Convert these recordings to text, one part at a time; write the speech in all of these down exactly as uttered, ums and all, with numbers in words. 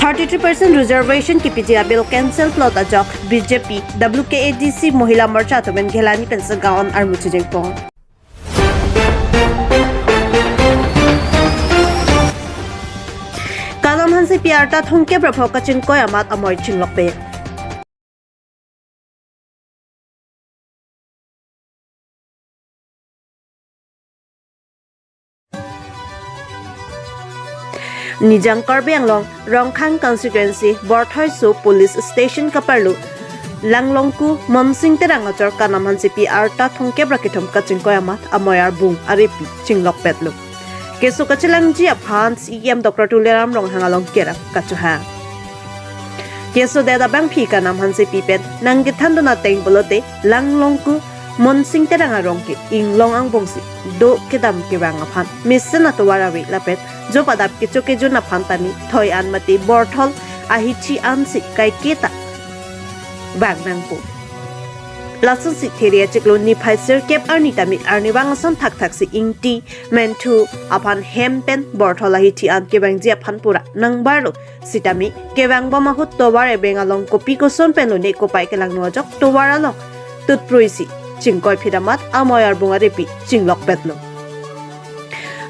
Thirty-three percent reservation kepiji abill cancel plot ajok B J P W K A D C Mohila Morcha atum pen ghelani pen Sagaon armu chujengpon. Kanam Hansepi arta thomkep ra pho kachingkoi amat amoi chinglokpet. Nijang Karbi Anglong, Rongkhang Constituency, Borthoiso Police Station kaparlo, Langlongku Monsing Terang achor Kanam Hansepi arta thomkep ra kethom kachingkoi amat amoi arbung arepi chinglokpetlo. Keso kachelangji aphan C E M Doctor Tuliram Ronghang along kerap kachohang. Keso det abangpi Kanam Hansepi pen nangkethandun ateng pulote Langlongku Monsing Terang arong ke inglong angbongsi do kedam kevang aphan mesen atovar ave lapen jop adap kecho kejun aphan tani thoi an mate borthol ahithi ansi kaiketa vang nangpo. Lasonsi There achiklo niphai sirkep arni tame arnivang ason thakthaksi ingti menthu aphan hem pen borthol ahithi an kevangji aphan pura nangbarlo. Sitame kevangbom ahut tovar ebeng along kopi koson pen lone kopai kelangno ajok tovar along tutpruisi chingkoiphit amat amoi arbung arepi chinglokpetlo.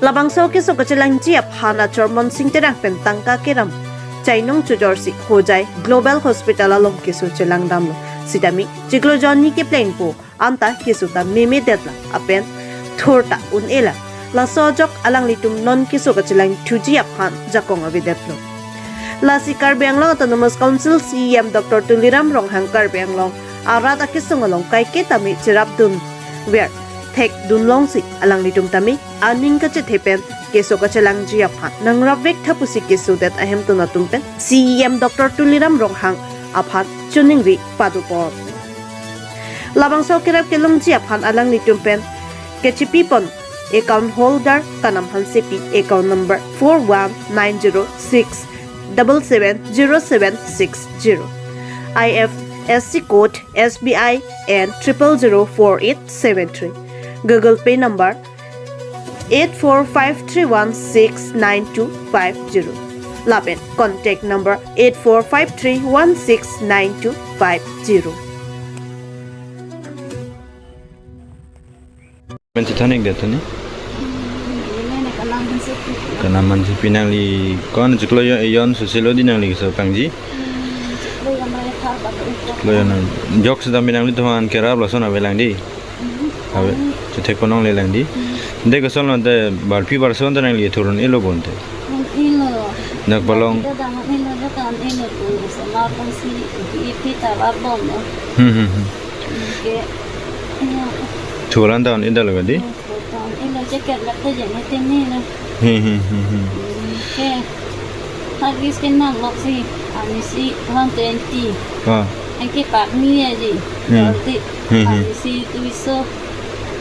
Labangso keso kachelangji aphan achor Monsing Terang pen tangka keram chainong chojorsi Hojai Global Hospital along keso chelangdamlo. Sitame chiklo jonni keplengpo anta keso ta memedetlang lapen thurta un-elang. Laso ajok alanglitum non keso kachelangthuji aphan jakong avedetlo. Lasi Karbi Anglong Autonomous Council C E M Doctor Tuliram Ronghang Karbi Anglong arat akesung along kaiketame cherapdunver thekdunlongsi alanglitum tame aning kachethe pen keso kachelangji aphan nangrapvek tha pusi keso det ahemtun atum pen C E M Doctor Tuliram Ronghang aphan choningri padopon. Labangso kerap kelongji aphan alanglitum pen kechipipon account holder Kanam Hansepi, account number four one nine zero six double seven zero seven six zero, I F S C code S B I N triple zero four eight seven three, Google Pay number eight four five three one six nine two five zero lapen contact number eight four five three one six nine two five zero. Men chethan-ik det tani. Ini nih Kanam Hansepi. Kanam Hansepi, nangli ko-an chiklo ejon, ejon soselo di nangli keso kangji. Hmm, chiklo ejon ra thar bak. Chiklo ejon. Jok seta nangli tohan kerap lason avelang di. Hmm. Ave, chethek ponong lelang di. Hmm. De kosonlo te barpi barson te nangli thurun-elo bonte. Thurun-elo. Dak palong. Dak dang elo, dak dang elo, pun sama pun si ipi ipi ta barbom lo. Hmm, hmm, hmm. Ke, ya. Thuran tahun indah lo di? Tahun indah jacket lak te jeng ete ni lo. Hmm, hmm, hmm, hmm. Ke, hagis ke nangloksi, arnisi one twenty. Ah. Anke pak ni aji. Hmm. Berarti, hmm, hmm, arnisi duiso,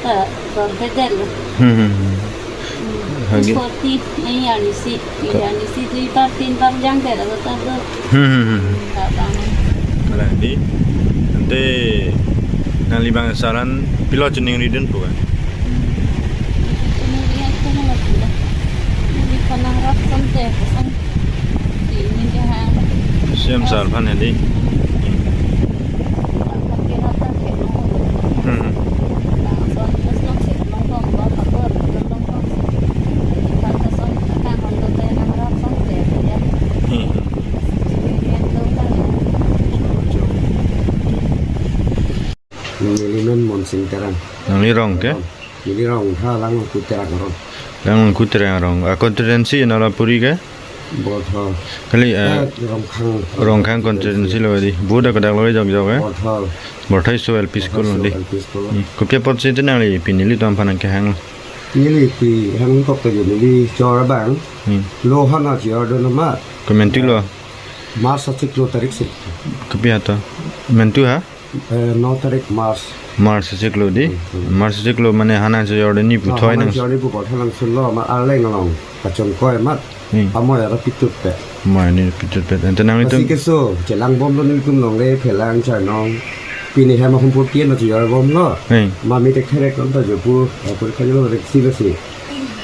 eh, berbedel. Hmm, hmm, hmm. Hmm. Hagi. Forty, eh, arnisi, ka- arnisi dui bak, tin bak jangder alo ta do. Hmm, hmm, hmm. Tabang. Ala di. Ante nangli bang saran pilo chiningridun pu ka? Chiningri aku na la pula. Ini kanang rap sante, kosong. Di ini dia hang. Siam sar phan di. Hmm. Hmm. Neli men Monsing Terang. Nangli rong ke? Neli rong ha Langlongku Terang rong. Langlongku Terang rong. A constituency nala puri ke? Borthol. Kali, eh, eh, Rongkhang. Rongkhang constituency lo di. Vote dak dak lo jok jok, eh? Borthol. Borthoiso L P school lo di. Borthoiso L P school. Hmm. Kopi apotsi te nangli pi nelitum aphan nangkehang? Neli pi hangkok ke neli chor abang. Hmm. Lo hana chor do nama. Komentu lo? March achiklo tarik si. Kopi ato? Mentu ha? Eh, no tarik March. March achiklo di? Hmm, hmm. March achiklo mane hanan chor de ni pu thoi nang. Hanan chor ni pu thoi nangsunlo, ma arleng along kachingkoi amat. Hmm. Amoi ara pitutpet. Amoi ni pitutpet. Ante nanglitum. Lasi keso, chelangbomlo nelitum longle, phelang chainong. Pini hem ahum pur tien lo chorbomlo. Hmm. Ma mi tek therek nonta jopu, eh, porikha jolo rek si lo si.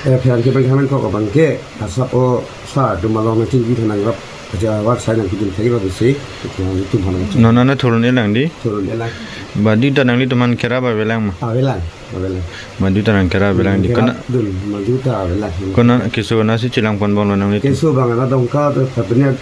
Eh, phelang ke bang hanan kok abang ke, asap o sa, dum along nangchingki than nangrap. Aja war sai nang kidun thagi ba besi, nangtum aphan. Non non thurun-elang dei. Thurun-elang. Badu ta nanglitum aphan kerap avelang ma? Avelang, avelang. Badu ta nang kerap avelang dei. Kona kerap dun, badu ta avelang. Kona keso nasi chelang ponbomlo nanglitum? Keso abang ana dongka ta katanya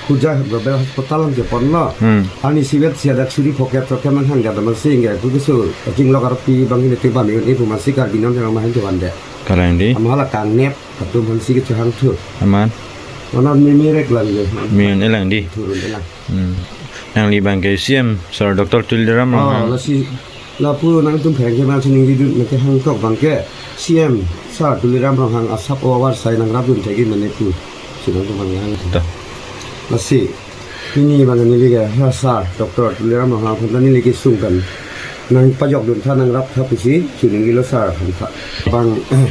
kuja babel hospital ang je ponlo. Hmm. Ani sivet siadak suri pocket roket mang hang jada masing ya. Ku keso kachinglok arpi abang ini tiba ni ini pun masih kardinal yang mahin tuan deh. Kalang dei. Amhala kangnep. Atum aphan si kechehangthu. Amat? Mana memerek lang dei. Min-elang dei. Thurun-elang. Hmm. Nangli abang ke C M Sir Doctor Tuliram Ronghang. Oh, lasi lapu nangtum pherangke aphan si ningri dun nangkehang kok abang ke C M Sir Tuliram Ronghang asap awar sai nangrap dun thagi mane pu. Si nangtum aphan kehang. To. Lasi pini abang neli ke, ha, Sir Doctor Tuliram Ronghang aphan ta neli kesung kan nangpajok dun tha, nangrap tha pusi, si ningrilo Sir aphan tha. Abang, eh,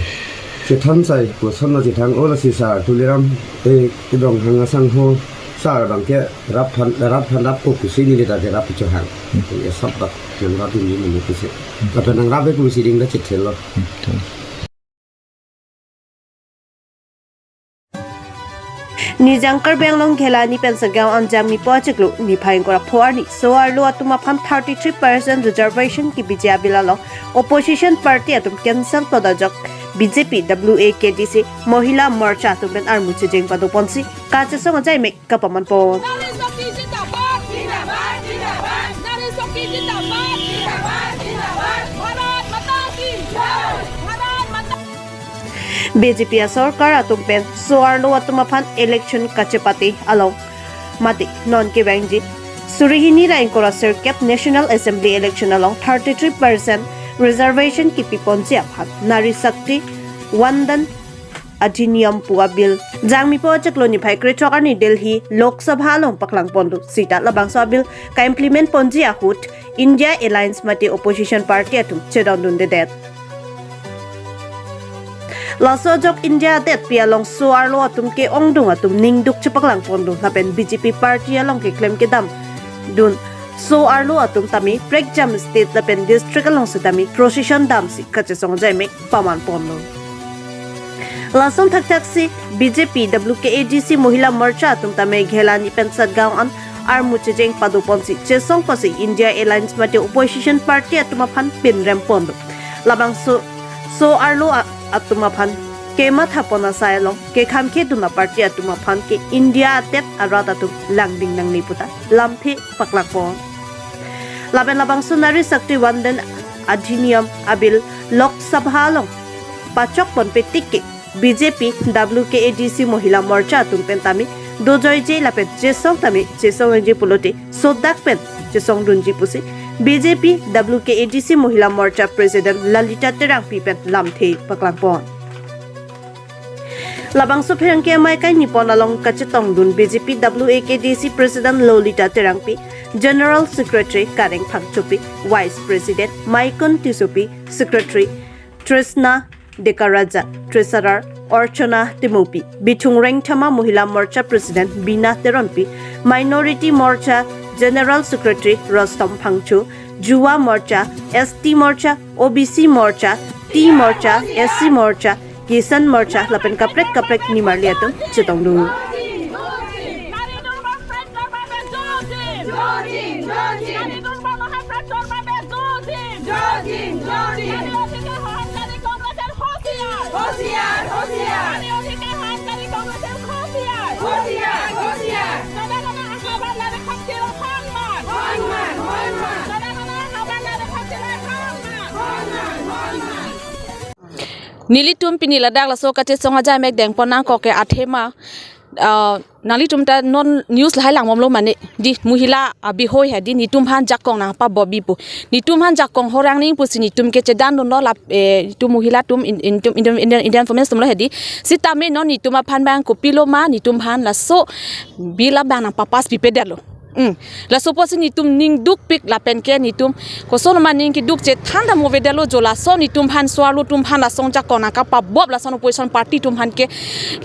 chethan sai, koson lo chethan, oh, lasi Sir Tuliram, eh, Ronghang asangho, Sir abang ke rap aphan, rap aphan rap ko pusi neli ta kerap chehang. Hmm. Ya, asap bak, nangrap dunji mane pusi. Lapen nangrap-e pusi ding ta chethelo. Hmm, to. Nijang Karbi Anglong Ghelani pen Sagaon Jangmipo achiklo niphai ingkoi ra pho arni so-arlo atum aphan thirty-three percent reservation kepiji abill along opposition party atum cancel pon ajok B J P W A K D C Mohila Morcha atum pen armu chejeng pado ponsi kachesong ajaimek kapaman pon. Nari Shakti Zindabad! Zindabad! Zindabad! Nari Shakti Zindabad! Zindabad! Zindabad! Bharat Mata Ki Jai! Bharat Mata B J P asorkar atum pen so-arlo atum aphan election kachepate along mate non kevangji suri hini ra ingkoi ra sirkep National Assembly election along thirty-three percent reservation kepi ponji aphan Nari Shakti Vandan Adhiniyam pu abill Jangmipo achiklo niphai krethrok arni Delhi Lok Sabha along paklang ponlo. Sita labangso abill ka-implement ponji ahut India Alliance mate opposition party atum chedondundedet. Laso ajok India adetpi along so-arlo atum ke-ongdung atum ningduk chepaklang ponlo lapen B J P party along keklem kedam dun so-arlo atum tame prekjam state lapen district along setame procession damsi kachesong ajaimek paman ponlo. Lason thakthak si B J P W K A D C Mohila Morcha atum tame Ghelani pen Sagaon an armu chejeng pado ponsi chesong ponsi India Alliance mate opposition party atum aphan pinrem ponlo. Labangso so-arlo a-, atum aphan kematha pon asai along kekhang kedun aparty atum aphan ke India adet arat atum langding nangne puta lamthe paklang pon. Lapen labangso Nari Shakti Vandan Adhiniyam abill Lok Sabha along pachok ponpe tik ke B J P W K A D C Mohila Morcha atum pen tame dojoije lapen chesong tame chesongji pulote sodak pen chesongdunji pusi B J P W K A D C Mohila Morcha President Lalita Terangpi pen lamthe paklang pon. Labangso pherangke amei kaini pon along kachetongdun B J P W A K D C President Lolita Terangpi, General Secretary Kareng Phangchopi, Vice President Maikon Tissopi, Secretary Trisna Dekaraja, Treasurer Orchana Timopi, Bithung Rengthama Mohila Morcha President Bina Teronpi, Minority Morcha General Secretary Rostom Phangcho, Yuva Morcha, S T Morcha, O B C Morcha, Tea Morcha, S C Morcha, Kisan Morcha lapen kaprek kaprek nimarli atum chetongdun. Nelitum pini ladak laso kachesong ajaimek dengpon nangkok ke athema, ah, nanglitum ta non news lahai langbomlo mane, dei, Mohila abihoi hedi nelitum aphan jakong nangpabop bipo. Nelitum aphan jakong horang ning pusi nelitum ke chedandunlo lap, eh, nelitum Mohila atum in, in, nelitum Indian, Indian, Indian Women's atumlo hedi. Sitame non nelitum aphan abang kopilo ma nelitum aphan laso bill abang nangpapass pipedetlo. Hmm. Laso pusi nelitum ning dukpik lapen ke nelitum koson ma ning keduk chethan dam movedetlo jo laso nelitum aphan so-arlo atum aphan lason jakong nangkapabop lason opposition party atum aphan ke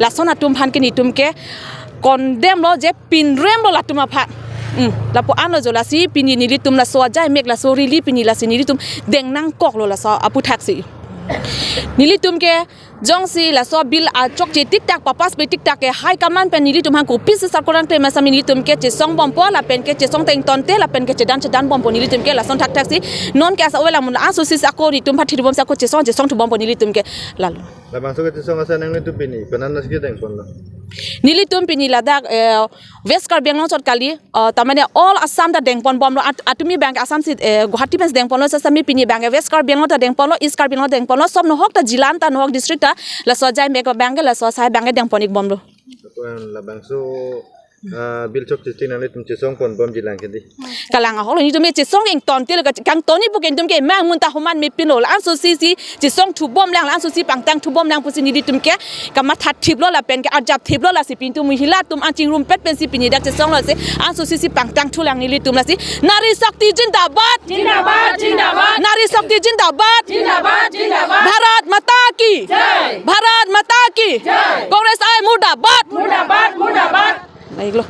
lason atum aphan ke nelitum ke condemn lo je pinremlo latum aphan. Hmm. Lapu-anlo jo lasi pini nelitum laso ajaimek laso rally pini lasi nelitum deng nangkoklo laso aphuthaksi. Nelitum ke jongsi laso bill achokche tiktak, papass pe tiktak ke high command pen nelitum aphan kopisi sarkar nangklem asam nelitum ke chesong bompo lapen ke chesong ta ingtonte lapen ke chedan chedan bompo nelitum ke lason thakthaksi non ke asa ovel amun aso si ako nelitum aphan thiri bom si ako chesong chesong thu bompo nelitum ke lalo. Labangso kechesong asai nanglitum pini penang nasi kedeng ponlo. Nelitum pini ladak, eh, West Karbi Anglong chot kali, eh, tamane all Assam ta dengpon bomlo at-, atumi abang ke Assam si, eh, Guwahati pen dengponlo sasami pini abang ke West Karbi Anglong ta dengponlo, East Karbi Anglong dengponlo, sob nohok ta jila ta nohok district ta, laso ajai mek abang ke laso asai abang ke dengpon ik bomlo. Ako labangso, ah, bill chokche tik nanglitum chesong pon bomji lang ke dei. Kalang ahok lo nelitum ke chesong ingtonte lo ka kangtoni pu ke nelitum ke mang mun ta homan mepinlo la-an so si si chesong thu bom lang la-an so si pangtang thu bom lang pusi nelitum ke kamatha thiplo lapen ke arjap thiplo lasi pintu muhila atum an chingrumpet pensi pini dak chesonglo si an so si si pangtang thu lang nelitum lasi Nari Shakti Jindabad. Jindabad, jindabad. Nari Shakti Jindabad. Jindabad, jindabad. Bharat Mata Ki. Jai. Bharat Mata Ki. Jai. Congress I Murdabad. Murdabad, murdabad. Baiklo.